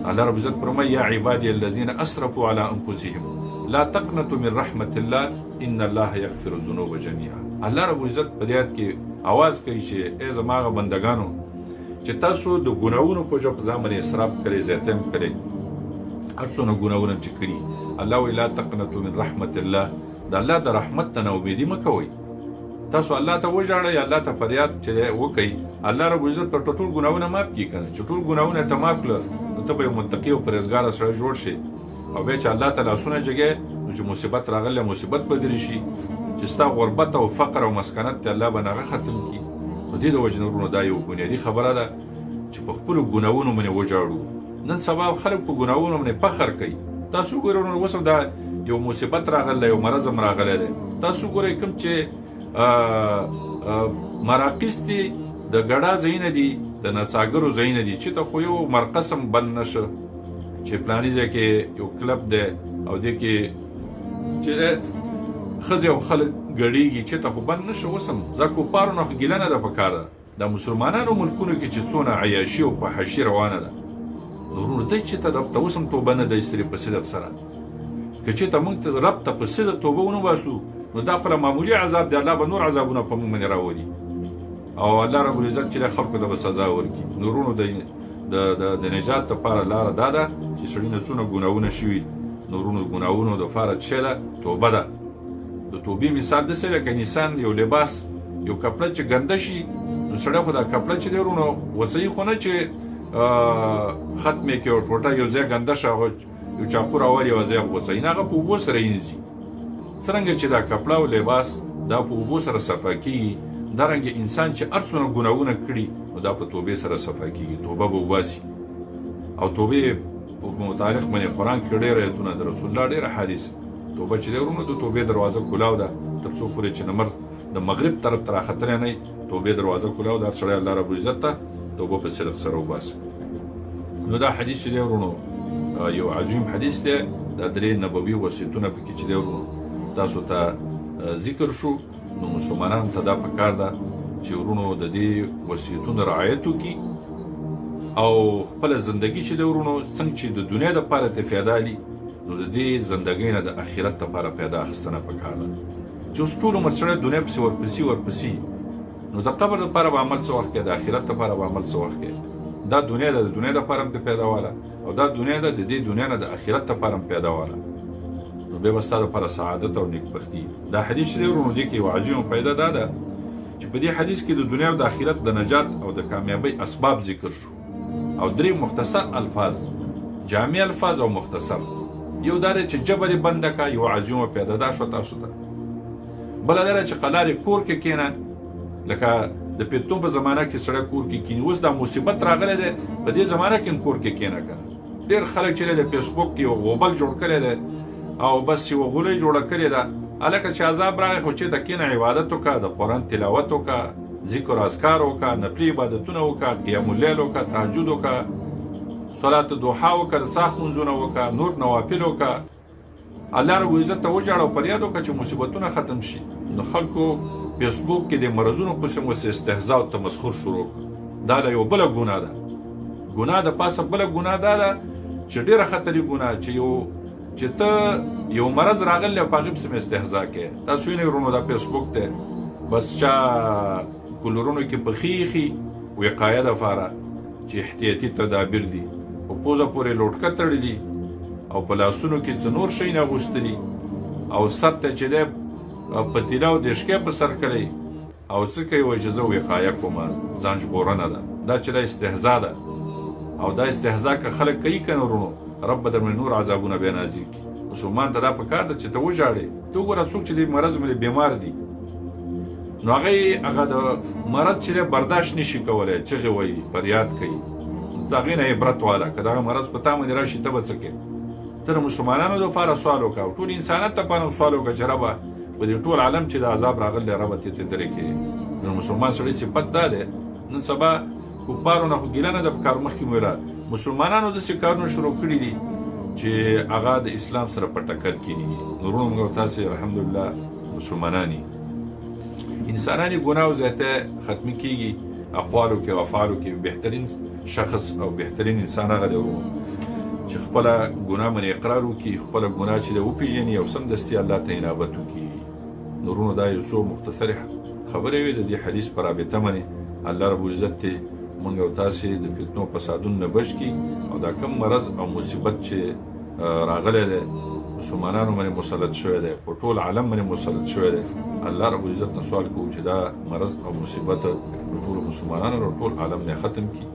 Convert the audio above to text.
الله رب عزت فرمایي یا عبادی الذین اسرفوا علی انفسهم لا تقنطوا من رحمت الله ان الله یغفر الذنوب جميعا. الله رب عزت په دې آیت کې आवाज کوي چې ای زما هغه بندګانو چې تاسو د ګناهونو په وجه په ځان باندې اسراف کړئ، زیاتی هم کړئ، هر څونه ګناهونه چې کړي، الله وایي لا تقنطوا من رحمت الله، د الله د رحمت ته ناامیدي مه کوئ. تاسو الله ته وژاړئ، الله ته فریاد چې وکئ، الله رب عزت پر ټول ګناهونه معاف کړي که نه، چې ټول ګناهونه ته معاف کړه نو ته به یو متقي او پرهېزګاره سړی جوړ شې. او بیا چې الله ته لاسونه جګې نو چې مصیبت راغلی مصیبت به درې شي، چې ستا غربت او فقر او مسکنت ته الله به هغه ختم کړي. نو دې د وجې نه وروڼو دا یو بنیادي خبره ده چې په خپلو ګناهونو باندې وژاړو. نن سبا خلک په ګناهونو باندې فخر کوي. تاسو وګورئ وروڼو اوس هم دا یو مصیبت راغلی، یو مرض هم راغلی دی. تاسو وګورئ کوم چې مراقص دي، د ګډا ځایونه دي، د نڅاګرو ځایونه دي، چې ته خو یو مرقص هم بند نه شه چې پلاني ځای کې یو کلب دی او دې کې چې ښځې او خلک ګډېږي، چې ته خو بند نه شه. اوس هم ځکه کفارو نه خو ګیله نه ده پکار ده. دا مسلمانانو ملکونو کې چې څونه عیاشي او فحشي روانه ده، نو وروڼو دی چې ته رب ته اوس هم توبه نه ده ایستلې په صدق سره. که چېرته موږ ته رب ته په صدق توبه ونه باسو نو دا خو له معمولي عذاب دی، الله به نور عذابونه په موږ باندې راولي او الله رب العزت چې خلکو ته به سزا ورکړي. نو وروڼو د نجات لپاره لاره دا ده چې سړي نه څونه ګناهونه شوي، نو وروڼو ګناهونو دپاره څه ده؟ توبه ده. د توبې مثال داسې لکه انسان یو لباس یو کپړه چې ګنده شي نو سړی خو دا کپړه چې دی وروڼو غوڅوي خو نه چې ختم یې کړي او ټوټه یو ځای ګنده شه هغه یو چاقو راولي او ځای غوڅوي، نه، هغه په اوبو سره اینځي. څرنګه چې دا کپړه او لباس دا په اوبو سره صفا کېږي، دارنګه انسان چې هر څونه ګناهونه کړي نو دا په توبې سره صفا کېږي، توبه به وباسي. او توبې په متعلق باندې قرآن کې ډېر آیتونه د رسول الله ډېر احادیث. توبه چې دی وروڼو د توبې دروازه کولاو ده، تر څو پورې چې نمر د مغرب طرف ته راختلی نه توبې دروازه کولاو ده، هر سړی الله رب العزت ته توبه په صدق سره وباسي. نو دا حدیث چې دی وروڼو یو عظیم حدیث دی، دا درې نبوي وصیتونه پکې چې دی وروڼو تاسو ته ذکر شو. نو مسلمانانو ته دا پکار ده چې وروڼو د دې وصیتونو رعایت وکړي او خپله زندګي چې دی وروڼو څنګه چې د دنیا دپاره ترې فایده اخلي نو د دې زندګۍ نه د اخرت دپاره فایده اخیستنه پکار ده. چې اوس ټول عمر سړی دنیا پسې ورپسې ورپسې نو د قبر دپاره به عمل څه وخت کوي، د اخرت دپاره به عمل څه وخت کوي. دا دنیا ده، د دنیا دپاره هم ترې پیدا واله او دا دنیا ده، د دې دنیا نه د اخرت دپاره هم پیدا واله. نو بیا به ستا دپاره سعادت او نیکبختي. دا حدیث چې دی وروڼو دې کې یوه عظیمه فایده دا ده چې په دې حدیث کې د دنیا او د اخرت د نجات او د کامیابۍ اسباب ذکر شو او درې مختصر الفاظ، جامع الفاظ او مختصر. یو دا دی چې ژبه دې بنده کړه، یوه عظیمه فایده دا شوه تاسو ته. بله دا ده چې قلارې کور کې کښېنه، لکه د پیتو په زمانه کې سړی کور کې کښېني. اوس دا مصیبت راغلی دی په دې زمانه کې هم کور کې کښېنه که نه. ډېر خلک چې دی د فیسبوک کې یو غوبل جوړ کړی دی او بس یوه غولۍ جوړه کړې ده، هلکه چې عذاب راغی خو چېرته کښېنه، عبادت وکړه، د قرآن تلاوت وکړه، ذکر اذکار وکړه، نفلي عبادتونه وکړه، قیام اللیل وکړه، تهجد وکړه، صلات دوحا وکړه، د څاښت لمونځونه وکړه، نور نوافل وکړه، الله رب عزت ته وژاړه او فریاد وکړه چې مصیبتونه ختم شي. نو خلکو فیسبوک کې د مرضونو پسې مو استهزاء او تمسخر شروع کړ. دا له یو بله ګناه ده. ګناه د پاسه بله ګناه دا ده چې ډېره خطري ګناه چې یو چې ته یو مرض راغلی او په هغې پسې مې استهزا کوې. تاسو وینئ وروڼو دا فیسبوک دی، بس چا کولرونو کې پخې ایښي وقایه دپاره چې احتیاطي تدابیر دي، په پوزه پورې لوټکه تړلي او په لاسونو کې څه نور شیونه اغوستلي او سر ته چې دی پتیله او دېشکی په سر کړی او څه کوي، وایي چې زه وقایه کوم، ځان ژغورنه ده. دا چې دا استهزا ده او دا استهزا که خلک کوي که نه وروڼو رب به در باندې نور عذابونه بیا نازل کړي. مسلمان ته دا پکار ده چې ته وژاړې. ته وګوره څوک چې دې مرض باندې بیمار دي نو هغه یې هغه د مرض چې دی برداشت نشي کولی، چغې وایي، فریاد کوي. د هغې نه عبرت واله، که دغه مرض په تا باندې راشي ته به څه کوې؟ ته د مسلمانانو دپاره سوال وکړه او ټول انسانیت دپاره هم سوال وکړه چې ربه په دې ټول عالم چې د عذاب راغلی دی ربه ته ترې درې کړې. نو مسلمان سړي صفت دا دی. نن سبا کفارو نه خو ګیله نه ده په کار، مخکې مو ویله مسلمانانو داسې کارونه شروع کړي دي چې هغه د اسلام سره په ټکر کې دي. نو وروڼو موږ تاسې الحمدلله مسلمانان یو، انسانان یې ګناه او زیاتی ختمي کېږي اقوالو کې او افعالو کې. بهترین شخص او بهترین انسان هغه دی وروڼو چې خپله ګناه باندې اقرار وکړي، خپله ګناه چې ده وپېژني او سمدستي الله ته انابت وکړي. نو وروڼو دا یو څو مختصرې خبرې وې د دې حدیث په رابطه باندې. الله رب العزت دې مونږ او تاسې د فتنو فسادونو نه بچ کړي او دا کوم مرض او مصیبت چې راغلی دی مسلمانانو باندې مسلط شوی دی، په ټول عالم باندې مسلط شوی دی، الله رب العزت نه سوال کوو چې دا مرض او مصیبت د ټولو مسلمانانو او ټول عالم نه ختم کړي.